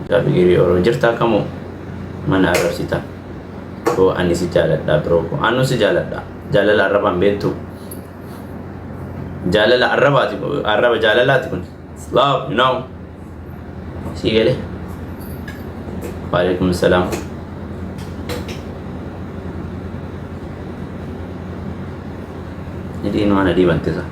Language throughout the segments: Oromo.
Mucaa fiqirii Oromoo jirtaa kamoo mana arrabsita koo ani si jaaladha bro koo anuu si jaaladha jaalala arrabaan beektu jaalala arrabaati arraba jaalalaati kun love you know si galee waalaikum salaam Hidhiin waan adii bantisa.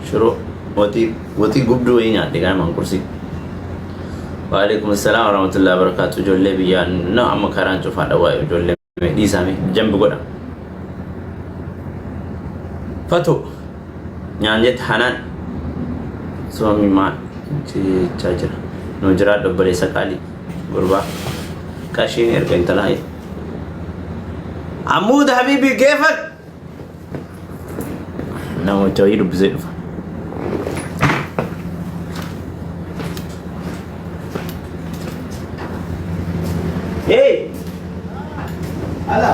Shiroo waxii waxii gubduu wayii nyaadhe ganamaan qursii. Waalaikum salaam warahmatullahi wabarakatuh. Ijoollee biyyaa no amma karaan cufaadha waa'ee ijoollee dhiisaame jambi godha. Fatu nyaan jette hanaan soomi maa jechaa jira. Nu jiraadhu obboleessa qaalii gurbaa qarshiin erga intalaa Amuud habibi keefak Namicha wayii dubbisee dhufa. Hey! Ala!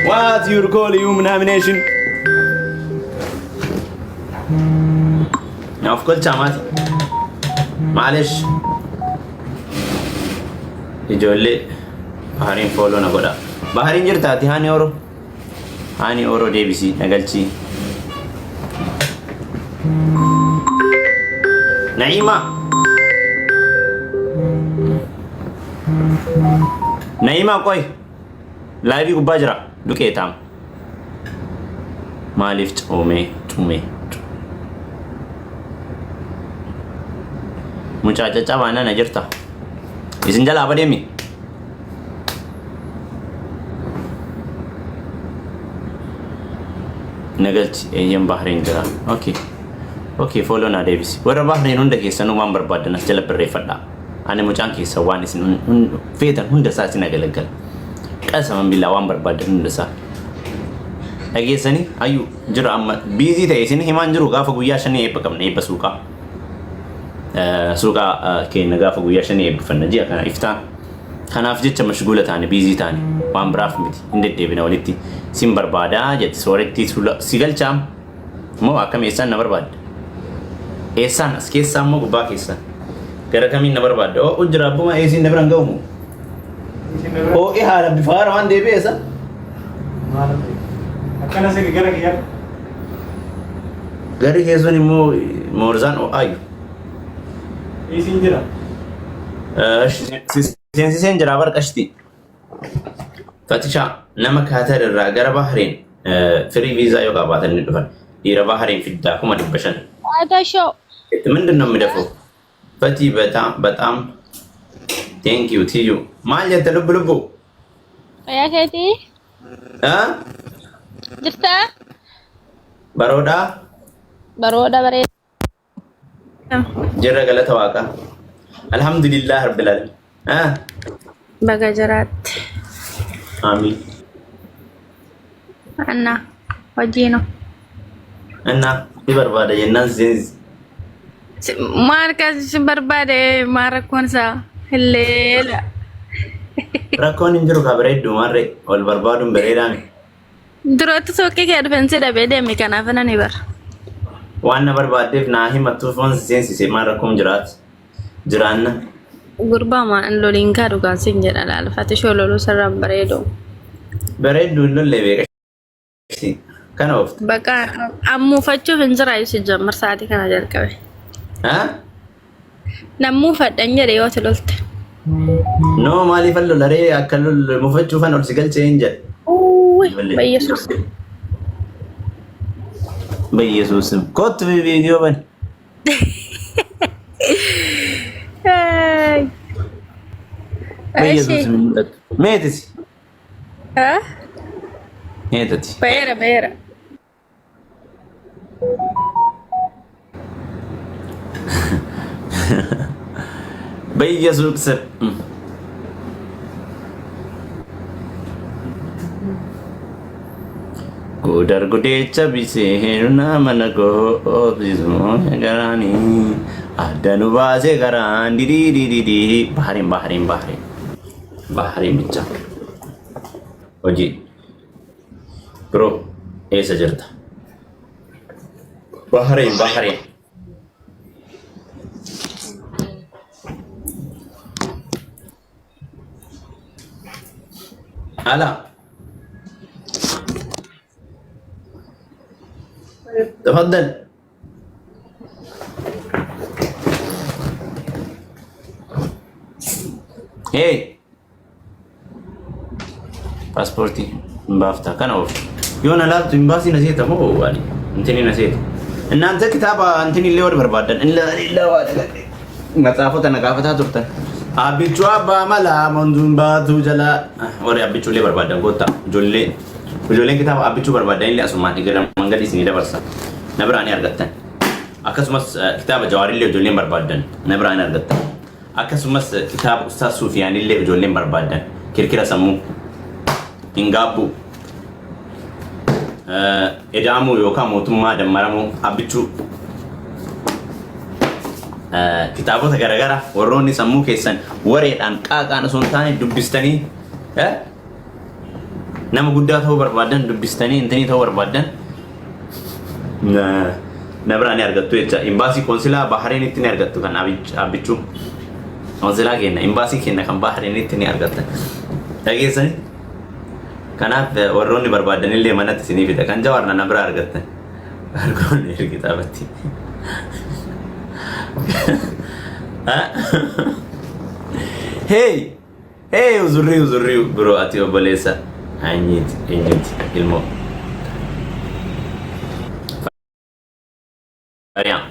What your call you nomination? Naaf kolchaa maati. Maalish ijoollee Bahariin fooloo na godha. Bahariin jirtaati haani oro. Haani oro deebisii na galchii. Na'iima. Na'iima qoy. Laayivii gubbaa jira. Duqee taam. Maaliif coomee cumee. Mucaa caccabaa nana jirta. Isin jalaa badeemi. Na galchi eeyyan Bahrain jira. Okay. Okay, follow naa deebisi. Warra Bahrain hunda keessanuu waan barbaaddan as jala barreeffadhaa. Ani mucaan keessan waan isin feetan hunda isaa isin agalaggala. Qasaman billaa waan barbaaddan hunda isaa. Dhageessanii ayyuu jira amma biizii ta'e isin himaan jiru gaafa guyyaa shanii eebba qabna eebba suuqaa. Suuqaa keenya gaafa guyyaa shanii eebbifanna ji'a kana iftaan. Kanaaf jecha mashguula taane biizii taane waan biraaf miti hin deddeebina walitti sin barbaadaa jetti sooretti si galchaam moo akkam eessaan na barbaadda eessaan as keessaa immoo gubbaa keessaan gara kamiin na barbaadda oo jira abbuma eesiin na biraan ga'umu oo'ee haala bifa haara waan deebi'e isa Akkana sirri gara kiyya. Garri keessan immoo moorzaan oo'aayu. Isiin jira. Seensiseen jira bar qashti. Fatishaa nama Kaatar irraa gara Bahrain firii viizaa yoo qabaatan ni dhufan. Dhiira Bahrain fiddaa 500,000. Fatasho. ምንድን ነው የሚደፈው? ፈቲ በጣም በጣም ቴንክ ዩ ቲዩ maal jette lubbu lubbu? Fayyaa keetii? Jirtaa? Baroodhaa? Barooda bareeda. Jirra galata waaqaa. Alhamdulillah rabbil alamin. Ah, Baga jiraatte. Amiin. Anna hojiino. Innaa si barbaada jennaan seensi. Maal kan si barbaade maal rakkoon isaa illeela. Rakkoon hin jiru kaa bareeddu maarree wal barbaaduun bareedaa miti. Duratti suuqii kee dhufeen si dhabee deeme kanaaf nani bara. Waan na barbaaddeef naa himattuuf waan si seensise maal rakkoon jiraatu jiraanna. Gurbaa maa hin loliin kaa dhugaan sin jedha laal fatishoo loluu sirraan bareedu. Bareeddu hin lolle beeqa kana oofta. Baqa ammuufachuuf hin jira si jammar sa'aatii kana jalqabe. Haa? Nammuufadhan jedhe yoo ti lolte. No maaliifan lola ree akka lol mufachuufan ol si galchee hin jedhe. Uwwi Malee. Bayyesuus. Bayyesuusim. Kottu viidiyoo bani. Ay. Bayyesuusim hin mul'attu. Meetisi. Ha? Meetati. Bayeera bayeera. በኢየሱስ ስም Gudar gudecha bisee mana goobisu garaani adda nu baasee garaan didii Bahariin Bahariin Bahariin Bahariin bicha hojii bro eessa jirta? Bahariin Bahariin ala تفضل. Hey, paaspoortii hin baafta kana of yoo na laattu hin baasii na seeta moo ani intini na seeta እናንተ kitaaba እንትን illee warri barbaadan matsaafota na gaafataa turtan. Abbichuu abbaa malaa monzuun baatu jala warri abbichuu illee barbaadan koottaa ijoollee ijoolleen kitaaba abbichuu barbaadan illee asumaan gara mangadii isinii dabarsa na biraa ni argattan. Akkasumas kitaaba jawaarillee ijoolleen barbaadan na biraa ni argattan. Akkasumas kitaaba ustaas Suufiyaanillee ijoolleen barbaadan kirkira sammuu hin gaabbu edaamuu yookaan mootummaa dammaramuu abbichuu kitaabota garaagaraa warroonni sammuu keessan wareedhaan qaaqaan osoo hin taane dubbistanii nama guddaa ta'uu barbaadan dubbistanii intinii ta'uu barbaadan na biraa ni argattu jecha. Imbaasii konsilaa Bahareenitti ni argattu kan abbichuu konsilaa kenna imbaasii kenna kan Bahareenitti ni argattan dhageessanii. Kanaaf warroonni barbaadan illee manatti isinii fida kan jawaar na biraa argattan argoonni kitaabatti. Hey! Hey, uzurrii uzurrii bro ati obboleessa. Eenyuti eenyuti ilmoo.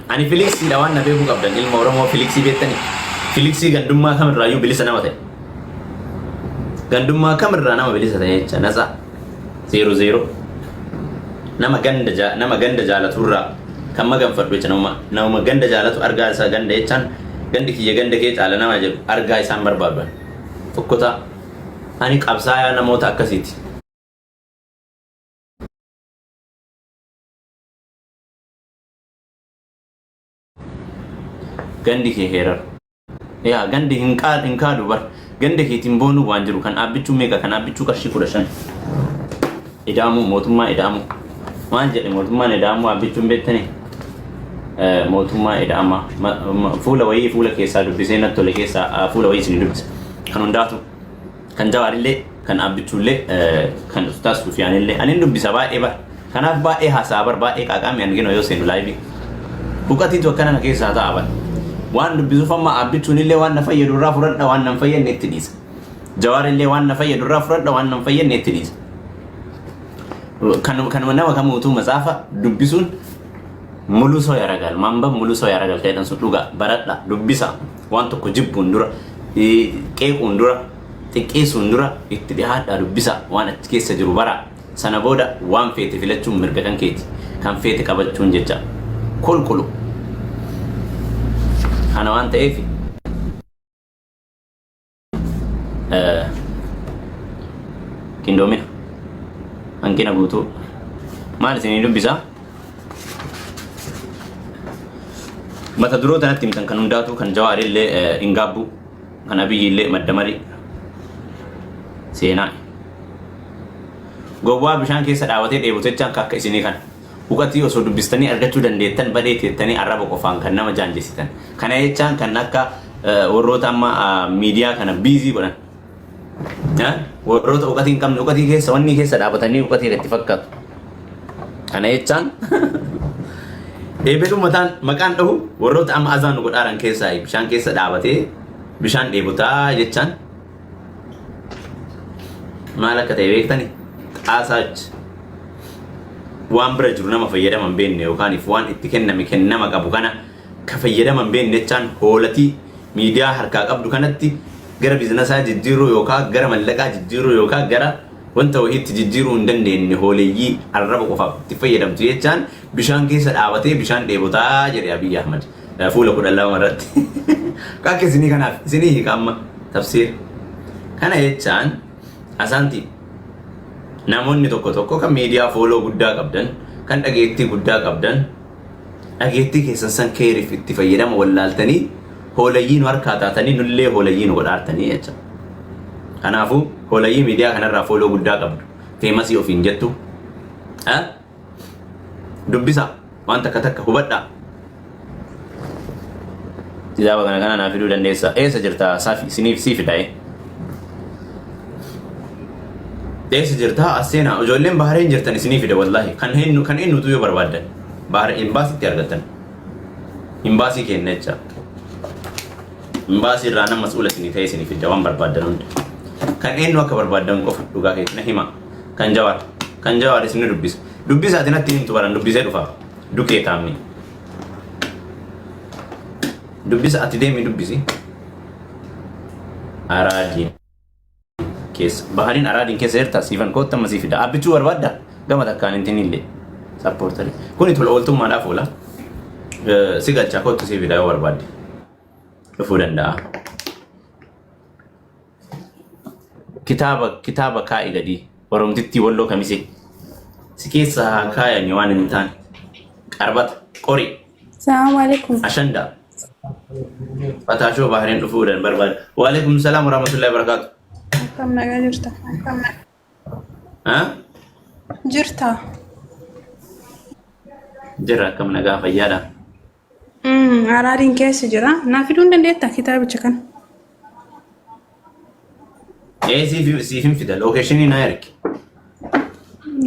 Ani Filiksiidha waan na beekuu qabdan ilma Oromoo Filiksii beektani. Filiksii gandummaa kamirraayyuu bilisa nama ta'e. Gandummaa kamirraa nama bilisa ta'e jecha nasa zeero zeero. Nama ganda jaalaturraa kan maganfadhu jecha nama ganda jaalatu argaa isaa ganda jechaan gandi kiyya ganda kee caala nama jedhu argaa isaan barbaadan. Fokkotaa ani qabsaayaa namoota akkasiiti. Gandi kee heerar. Yaa gandi hin kaadu bar. Ganda keetiin boonuu waan jiru kan dhaabbichuu meeqa kan dhaabbichuu qarshii 15. Ida'amuu mootummaa ida'amuu. Maal jedhe mootummaan ida'amuu dhaabbichuun beektanii? Mootummaa ida'amaa. Fuula wayii fuula keessaa dubbisee natti tole keessaa fuula wayii isin dubbisa. Kan hundaatu kan Jawaarillee kan dhaabbichuullee kan Ustaas Suufiyaanillee ani dubbisa baay'ee bar. Kanaaf baay'ee haasa'a bar baay'ee qaaqaami ani yoo seenu live. Buqatiitu akkana na keessaa ta'a bar. Waan dubbisuuf amma dhaabbichuun illee waan na fayyadu irraa fudhadha waan na hin fayyadne itti dhiisa. Jawaarillee waan na fayyadu irraa fudhadha waan na hin fayyadne itti dhiisa. Kan nama kamuutuu matsaafa dubbisuun ሙሉ ሰው ያደርጋል። ማንበብ ሙሉ ሰው ያደርጋል። ከሄደን sun dhugaa baradha dubbisa waan tokko jibbuun dura qeequun dura xiqqeessuun dura itti dhiyaadha dubbisa waan achi keessa jiru bara sana booda waan feete filachuun mirga kan keeti kan feete qabachuun jecha qulqullu kana waan ta'eef qindoomina hanqina guutuu maal isinii dubbisaa mata duroota natti himtan kan hundaatu kan Jawaarillee hin gaabbu kan Abiyyillee madda marii seenaa gowwaa bishaan keessa dhaabatee dheebotechaan akka isinii kana huqatii osoo dubbistanii argachuu dandeettan badee teettanii arraba qofaan kan nama jaanjessitan kana jechaan kan akka warroota amma miidiyaa kana busy godhan warroota huqatii hin qabne huqatii keessa wanni keessa dhaabatanii huqatii itti fakkaatu kana jechaan eebedhu mataan maqaan dhahu warroota amma azaan nu godhaaran keessaa bishaan keessa dhaabatee bishaan dheebotaa jechaan maal akka ta'e beektani xaasaach waan bira jiru nama fayyadama hin beekne yookaan if waan itti kenname kennama qabu kana ka fayyadama hin beekne jechaan hoolatii miidiyaa harkaa qabdu kanatti gara biiznasaa jijjiiruu yookaan gara mallaqaa jijjiiruu yookaan gara wanta wayiitti jijjiiruu hin dandeenye hooleyyii arraba qofaaf itti fayyadamtu jechaan bishaan keessa dhaabatee bishaan dheebotaa jedhe Abiyyi Ahmad. Fuula 12 irratti. Akka isinii kanaaf isinii hiika amma tafsiir. Kana jechaan asaanti namoonni tokko tokko kan miidiyaa follow guddaa qabdan, kan dhageettii guddaa qabdan, dhageettii keessan san keeriif itti fayyadama wallaaltanii hoolayyii nu harkaa taatanii nullee hoolayyii nu godhaartanii jecha. Kanaafuu hoolayyii miidiyaa kanarraa follow guddaa qabdu. Famous ofiin jettu. Dubbisa waan takka takka hubadhaa. Kitaaba kana kana naa fiduu dandeessa. Eessa jirta Saafi? Siniif sii fidaa'e. Eessa jirta as seenaa. Ijoolleen Bahareen jirtan isinii fida wallaahi. Kan eenyu kan eenyutu yoo barbaaddan. Bahar imbaasitti argattan. Imbaasii kenna jecha. Imbaasii irraa nama mas'uula isinii ta'e isinii fida waan barbaaddan hunda. Kan eenyu akka barbaaddan qofa dhugaa keessa na hima. Kan Jawaar. Kan Jawaar isin dubbisa. Dubbisa ati natti himtu baran dubbisee dhufa. Duqee taamni. Dubbisa ati deemi dubbisi. Araadiin keessa. Bahariin araadiin keessa jirta siifan kootta amma sii fida. Abbichuu barbaadda gama takkaan hin tinillee. Supporter. Kuni tola ooltummaadhaaf oola. Si galcha kootu sii fida yoo barbaadde. Dhufuu danda'a. Kitaaba kitaaba kaa'i gadii. Oromtittii Walloo Kamisee. Si keessa haa kaayani waan hin taane. Qarbata. Qori. Salaamu alaikum. Ashandaa. Fataashoo Bahareen dhufuu dan barbaada. Waalaikum salaam warahmatullahi wabarakatuh. Akkam nagaa jirta? Ha? Jirta? Jira, akkam nagaa fayyaadha. Araadiin keessa jira. Naa fiduu hin dandeettaa kitaabicha kana? Ee, siif hin fida. Location naa ergi.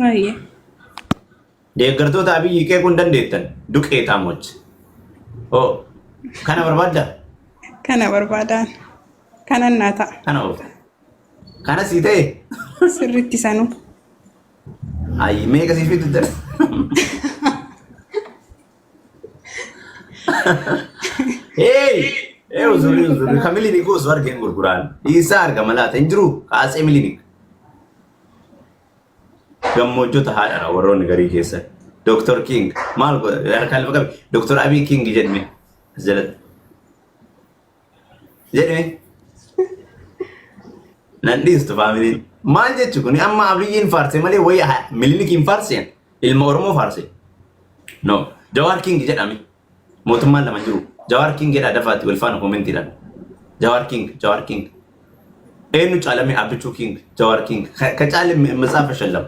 Ayyee. Deeggartoota Abiyyi qeequu hin dandeettan. Duqee taamochi. Oo. Kana barbaadda? Kana barbaadaan. Kanan naa ta'a. Kana oofa. Kana sii ta'e? Sirriitti sanuu. Ayi, meeqa sii fidu jira? Hey! Ee, uzurri uzurri kan milinik osoo argeen gurguraan. Dhiisaa argama laata hin jiru kaasee milinik. Gammoojjota haadha warroonni garii keessan. Dr. King maal godha harkaan lafa qabi. Dr. Abiy King jedhme as jalatti. Jedhme. Nan dhiistu faamiliin. Maal jechu kun amma Abiyyiin faarse malee wayii Mililikiin faarseen ilma Oromoo faarse. No. Jawaar King jedhame. Mootummaan lama jiru. Jawaar King jedhaa dafaati wal faana koomentiidhaan. Jawaar King, Jawaar King. Eenyu caalame? Abbichuu King, Jawaar King. Ka caale matsaafa shallam.